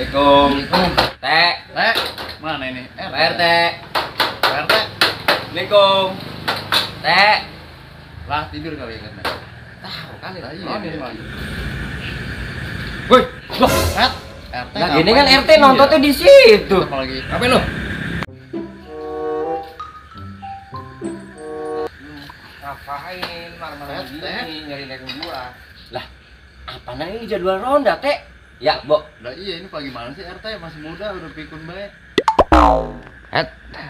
Assalamualaikum. Teh. Mana ini? Pak RT. Assalamualaikum. Teh. Lah tidur kali ya kan? Tahu kali. Iya. Woi, loh, RT. nah gini kan RT nontonnya di situ. Apalagi. Apa lu? Ngapain malam-malam gini nyari-nyari gua? Lah, apa ini jadwal ronda, Teh? Ya, Bo. Lah iya ini pagi mana sih RT masih muda udah pikun baik.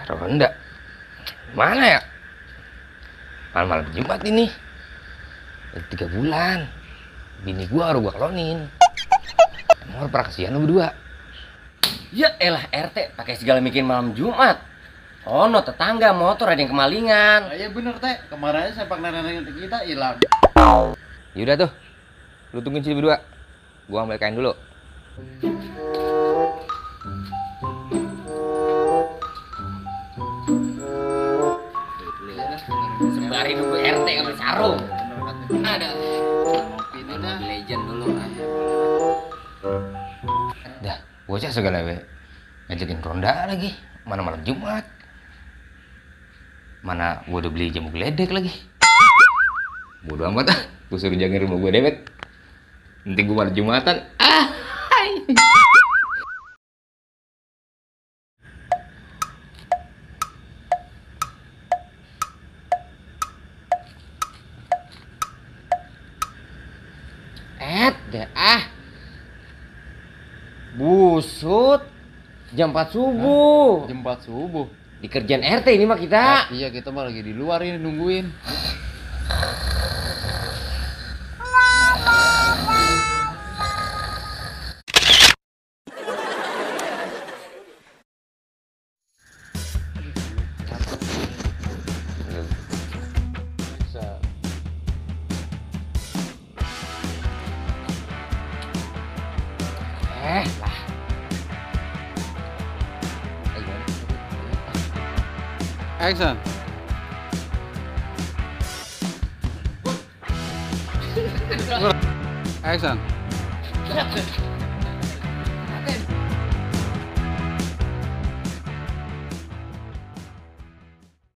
Ronda. Mana ya? Malam-malam Jumat ini. 3 bulan. Bini gua harus gua klonin. Emang pernah kasihan lu berdua? Ya elah RT pakai segala bikin malam Jumat. Oh no, tetangga motor ada yang kemalingan. Lah iya bener Teh, kemarin sepak nenek kita hilang. Yaudah tuh, lu tungguin sini berdua. Gua ambil kain dulu. Sembari nunggu RT ngambil sarung. Ada. Ngopi ini dah. Legend dulu. Dah, bocah segala we. Ngajakin ronda lagi. Mana malam Jumat. Mana gua udah beli jamu geledek lagi. Bodo amat ah. Gua suruh jagain rumah gua dewet. Nanti gua malam Jumatan. Busut jam 4 subuh. Jam 4 subuh. Di kerjaan RT ini mah kita. Iya kita mah lagi di luar ini nungguin. Lah. Action. Action.